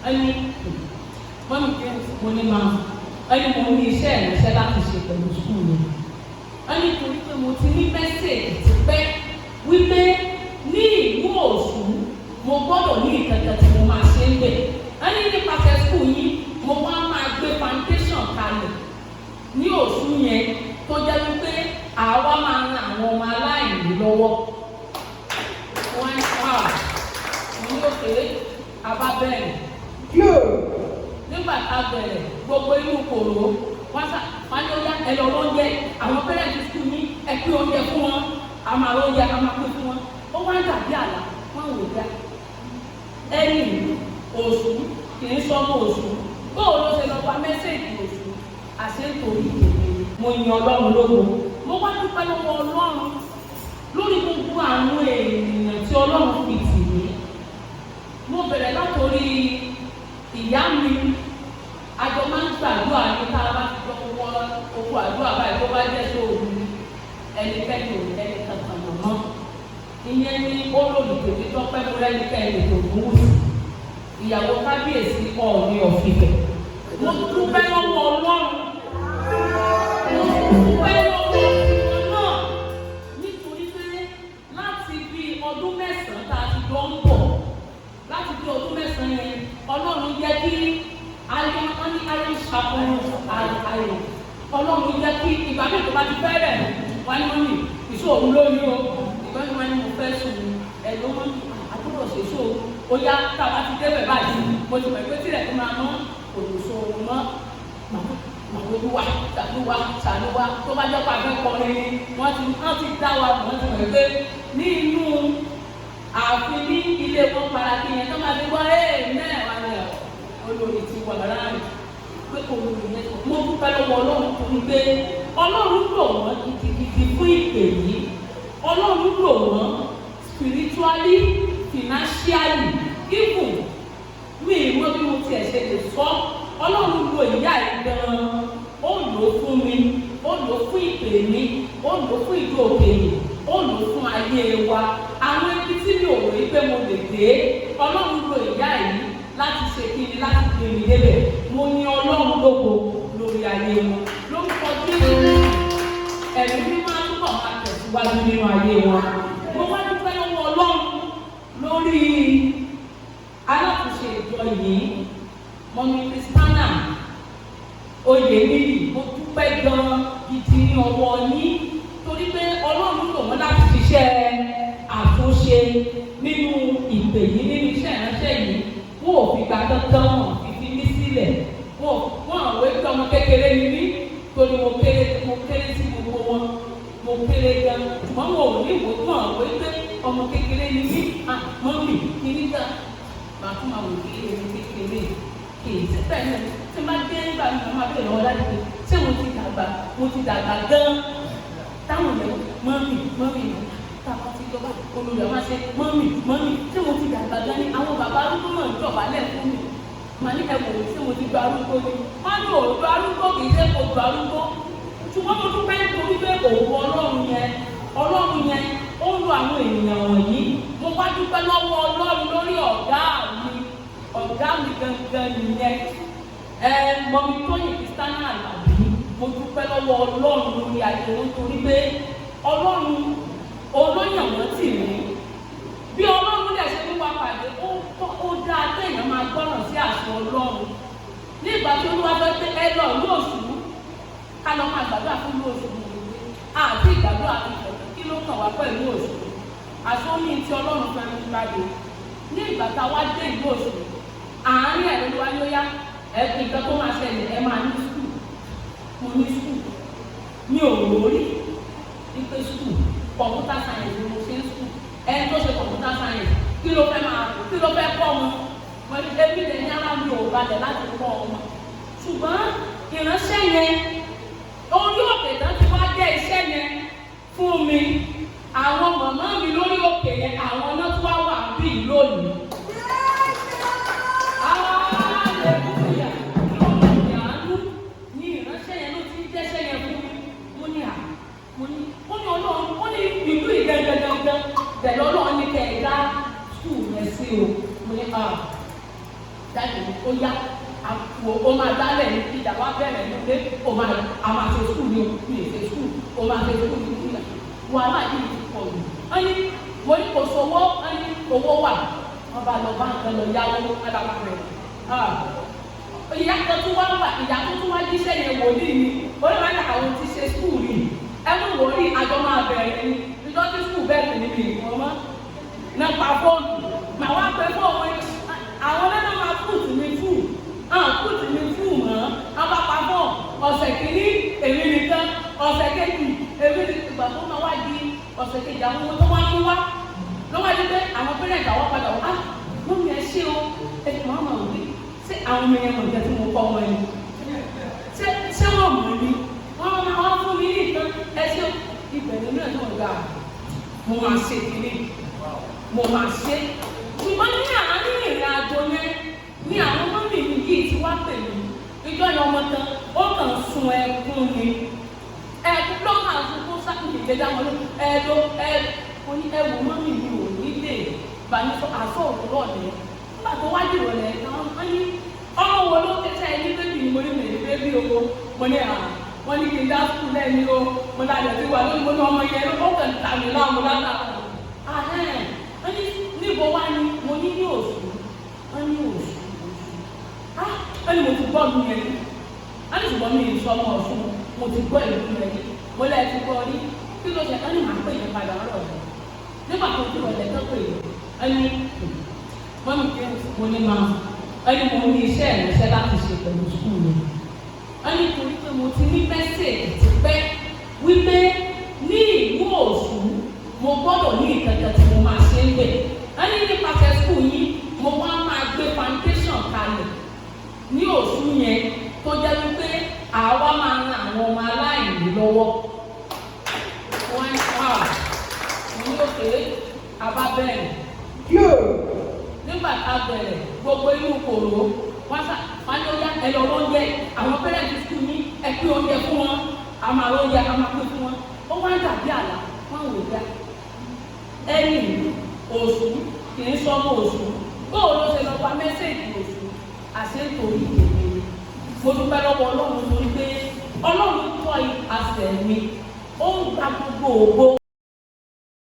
Ẹni mummy, mo ní máa ẹni mo ní iṣẹ́ ìránṣẹ́ láti ṣe pẹ̀lú school yẹn. Ẹni torí pé mo ti ní message ti pẹ́ wípé ní ìlú Òṣù, mo gbọ́dọ̀ ní ìkankan tí mo máa ṣe ń bẹ̀. Ẹni nípasẹ̀ school yìí, mo wá máa gbé foundation kalẹ̀ ní Òṣù yẹn, tó jẹ́ wípé àwa máa ran àwọn ọmọ aláìní lọ́wọ́. Wọ́n ní wá, mo ní okay, a bá bẹ̀rẹ̀. Nígbà tá a bẹ̀rẹ̀, gbogbo inú kòrò wọ́n sá wọ́n ní ó yá, ẹ lọ lóúnjẹ, àwọn parents school ní ẹ pín oúnjẹ fún wọn. A máa lóúnjẹ, a máa pín fún wọn. Ó wá ń dàbí àlá. Wọ́n wò dá ẹni Òṣù kì í sọmọ Òṣù, bóò ló ṣe lọ gba message Òṣù? Àṣẹ nítorí ìdèmí. Mo yan Ọlọ́run lógo. Mo wá dúpẹ́ lọ́wọ́ Ọlọ́run lórí gbogbo àwọn ènìyàn tí Ọlọ́run fi tì mí. Mo bẹ̀rẹ̀ látòrí ìyá mi. Àjọ máa ń gbàdúrà ní tá a bá ti jọ wọ oko àdúrà báyìí, tó bá jẹ́ sóòrù, ẹnikẹ́ni ò ní ẹni kankan mọ̀. Ìyẹn ní olórí tèmi tọ́pẹ́ mú lẹ́nikẹ́ni tó gún ìyàwó kábíyèsí Ọọ̀ni of Ifẹ̀. Mo dúpẹ́ lọ́wọ́ Ọlọ́run, mo dúpẹ́ lọ́wọ́ tiwọn náà, nítorí pé láti bí ọdún 9 tá a ti jọ ń bọ̀, láti bí ọdún 9 yẹn, Ọlọ́run jẹ́ kí iron, wọ́n ní iron sharpen iron. Ọlọ́run jẹ́ kí ìgbà mi tó bá ti fẹ́ rẹ̀ wá ní wọ́n ní ìṣòro lónìí o, ìgbà mi wọ́n ní mo fẹ́ sùn ẹ̀ ló wọ́n ní àbúrò ṣe ṣòro. Ó yá, tá a bá ti débẹ̀ báyìí, mo ti mọ̀ pé tílẹ̀ tó máa mọ́ kò lè so òun mọ́. Màá Olúwa, ṣàánú wa, ṣàánú wa. Tó bá jẹ́ pé a fẹ́ kọrin, wọ́n ti dá wa, wọ́n ti mọ̀ pé ní inú ààfin, ní ilé wọn paraki yẹn, tó máa fi gbọ́ ẹ́ mẹ́wàá ni olórí ti wà láàrin pé olórí yẹn sọ. Mo dúpẹ́ lọ́wọ́ Ọlọ́run fún mi pé Ọlọ́run lò wọ́n gidigidi fún ìpè yìí. Ọlọ́run lò wọ́n spiritually, financially, even mi mọ bí mo tiẹ̀ ṣe lè sọ. Ọlọ́run lo ìyá yìí gan-an. Ó lò ó fún mi, ó lò ó fún ìpè mi, ó lò ó fún ìlú òkèèrè, ó lò ó fún ayé wa. Àwọn ibi tí mi ò rí pé mo lè dé, Ọlọ́run lo ìyá yìí láti ṣe kíni, láti gbé mi débẹ̀. Mo ní Ọlọ́run lógo lórí ayé wọn. Lórúkọ Jésù, ẹ̀mí mímọ́ á túbọ̀ máa tẹ̀síwájú nínú ayé wọn. Mo wá dúpẹ́ lọ́wọ́ Ọlọ́run lórí alátúnṣe ìjọ yìí, mummy Christiana Oyèníyì. Mo dúpẹ́ gan gidi ní ọwọ́ yín, torí pé Ọlọ́run lò wọ́n láti ṣiṣẹ́ àtúnṣe nínú ìpè yìí, nínú iṣẹ́ ìránṣẹ́ yìí. Wọn ò fi gbà kankan, wọn fi fi mí sílẹ̀. Wọn àwọn ẹgbẹ́ ọmọ kékeré ni mí, torí mo kéré, mo kéré sí gbogbo wọn, mo kéré gan, ṣùgbọ́n wọn ò ní ìwò fún àwọn ẹgbẹ́ ọmọ kékeré ni mí. Ah, mummy, kìíní gan, màá tún máa wò kí èmi kékeré kì í ṣe bẹ́ẹ̀ náà. Tí máa dé nígbà mi, máa bẹ̀rẹ̀ lọ́wọ́ láti pé ṣé mo ti dàgbà? Mo ti dàgbà gan táwọn yẹn, mummy, mummy, táwọn ti jọba olórí àwọn ṣe mummy, mummy. Ṣé mo ti dàgbà gan ni? Àwọn bàbá arúgbó náà dọ̀bálẹ̀ fún mi. Màá ní ẹ wò ó, ṣé mo ti gba arúgbó ni? Wọ́n ní òòdù arúgbó, kì í ṣe kò du arúgbó. Ṣùgbọ́n mo dúpẹ́ nítorí pé òun Ọlọ́run yẹn, Ọlọ́run yẹn, ó ń lo àwọn ènìyàn wọ̀nyí. Mo wá dúpẹ́ lọ́wọ́ Ọlọ́run lórí ọ̀gá mi. Ọ̀gá mi gangan nìyẹn, ẹ mummy Tóyìn Christiana Àlàbí. Mo dúpẹ́ lọ́wọ́ Ọlọ́run lórí ayé wọn, torí pé Ọlọ́run olóyàn wọn tì mí. Bí Ọlọ́run lè ṣe mú wa pàdé, ó dáa téèyàn máa gbọ́ràn sí àṣẹ Ọlọ́run. Ní ìgbà tí Olúwa fẹ́ pé ẹ lọ ìlú Òṣù, ká lọ máa gbàdúrà fún ìlú Òṣù, àti ìgbàdúrà àti ìfẹ̀fẹ̀, kí ló kàn wá pẹ̀lú Òṣù? Àṣọ ní tí Ọlọ́run fẹ́ mú jáde. Ní ìgbà tá a wá dé ìlú Òṣù, àárín ẹ̀ ló wá ní ó yá, ẹ nǹkan tó máa ṣẹlẹ̀, ẹ máa ní school. Mo ní school, mi ò lórí wípé school computer science ni mo ṣe ń school. Ẹni tó ṣe computer science, kí ló fẹ́ máa, kí ló fẹ́ kọ́ ọmọ? Mo ní ebi lè ní ara mi ò balẹ̀ láti kọ́ ọmọ. Ṣùgbọ́n ìránṣẹ́ yẹn, orí òkè tán ti wá jẹ́ iṣẹ́ yẹn fún mi. Àwọn màmá mi lórí òkè yẹn, àwọn náà tún wá wà bí lónìí. Hallelujah! Lórí àánú ní ìránṣẹ́ yẹn ló ti ń jẹ́ṣẹ́ yẹn fún mi. Mo ní à, mo ní, ó ní Ọlọ́run, ó ní ìlú ìgẹ́gẹ́gẹ́gẹ́ bẹ̀rẹ̀. Ọlọ́run ní kẹ́ ẹ dá school yẹn sí o. Mo ní à, daddy, Daddy mi, ó yá, àpò ó máa dálẹ̀ ní ìjà wá bẹ̀rẹ̀ nílé, ó máa a máa ṣe school ní o, mi ì ṣe school, ó máa ṣe school ní ìlà. Wàhálà yìí ti pọ̀ jù. Wọ́n ní mo ní kò sówó, wọ́n ní owó wà. Wọ́n bá lọ báńkì lọ yáwó alábàárẹ̀. Ìyá kan tún wá wà, ìyá tó tún wá jíṣẹ́ yẹn, wòlíì ni. Ó ní wọ́n ní àwọn ti ṣe school rí. Ẹ mú wòlíì, àjọ máa bẹ̀rẹ̀ ni. Ìjọ tí school bẹ̀rẹ̀ níbi ìwọ̀n mọ́. Nípa fóònù, màá wá pé fóònù àwọn náà máa put mi fù hàn put mi fù mọ́. Wọ́n bá pa fóònù. Ọ̀sẹ̀ kìíní, èmi nìkan. Ọ̀sẹ̀ kejì, èmi nìkan. Ìgbà tó máa wá di ọ̀sẹ̀ kejì, àwọn ọmọ tó wá mú wá ló wá di pé àwọn parents àwọn padà wá, "Ah, mummy, ẹ ṣé o." Ẹ ti máa máa wí, ṣé àwọn ọmọ yẹn mọ̀ nǹkan tí mo kọ́ wọn ni? Ṣé wọ́n mọ̀ ni? Wọ́n máa wá fún mi ní nǹkan, ẹ ṣé o. Ibẹ̀ nínú ẹ̀ náà gbà, mo máa ṣe kìíní, mo máa ṣe. Ṣùgbọ́n ní àárín ìrìn àjò yẹn ní àwọn mummy mi yìí ti wá pè mí. Ìjọ yẹn, ọmọ kan ó kàn sun ẹkún ni, ẹkún ló kàn sunkún sákìkì lé dáwọn ló ẹ̀ẹ́dọ́ ẹ̀. Mo ní, "Ẹ wò, mummy mi ò ní lè bá yín sọ àṣọ òwúrọ̀ lẹ̀." Nígbà tó wájú ìrọ̀lẹ́, wọ́n ní, "Ọmọ wo ló tẹ́tẹ́ ẹ ní baby ni?" Mo ní, "Mi ní baby o." Mo ní, "À wọ́n ní kí n dá school lẹ́ni o." Mo lálẹ́ tí wà lónìí. Mo ní ọmọ yẹn ó kàn ta mi láàmú látàkùn. Ahẹ́n, wọ́n ní, "Níbo wá ni?" Mo ní ní Òṣù. Wọ́n ní, "Òṣù, Òṣù, ah." Wọ́n ní mo ti gbọ́ mi yẹn. Wọ́n ní, ṣùgbọ́n mi ì sọ ọmọ Ọ̀ṣun, mo ti gbọ́ ìlú yẹn rí. Mo lẹ́ẹ̀ ti gbọ́ rí, kí ló ṣe? Wọ́n ní màá pè yẹn padà ọ̀rọ̀ rẹ̀. Nígbà tó ti rọ̀lẹ́ tó pè yẹn, wọ́n ní, "Mummy," mo ní, "Máa." Wọ́n ní mo ní iṣẹ́ ìránṣẹ́ láti ṣe pẹ̀lú school yẹn. Wọ́n ní torí pé mo ti ní message ti pẹ́ wípé ní ìlú Òṣù, mo gbọ́dọ̀ ní ìkankan tí mo máa ṣe ń bẹ̀. Wọ́n ní nípasẹ̀ school yìí, mo wá máa gbé foundation kalẹ̀ ní Òṣù yẹn, tó jẹ́ wípé àwa máa ran àwọn ọmọ aláìní lọ́wọ́. Wọ́n ní, "Ah," mo ní, "Okay." A bá bẹ̀rẹ̀. Nígbà tá a bẹ̀rẹ̀, gbogbo inú kòrò wọ́n sá, wọ́n ní, "Ó yá, ẹ lọ lóúnjẹ. Àwọn parents school ní ẹ pín oúnjẹ fún wọn." A máa lóúnjẹ, a máa pín fún wọn. Ó wá ń dàbí àlá. Wọ́n wò dá ẹni Òṣù kì í sọmọ Òṣù, bóò ló ṣe lọ gba message Òṣù? Àṣẹ nítorí èmi ni. Mo dúpẹ́ lọ́wọ́ Ọlọ́run torí pé Ọlọ́run tọ́ àṣẹ mi, ó ń gba gbogbo ògo.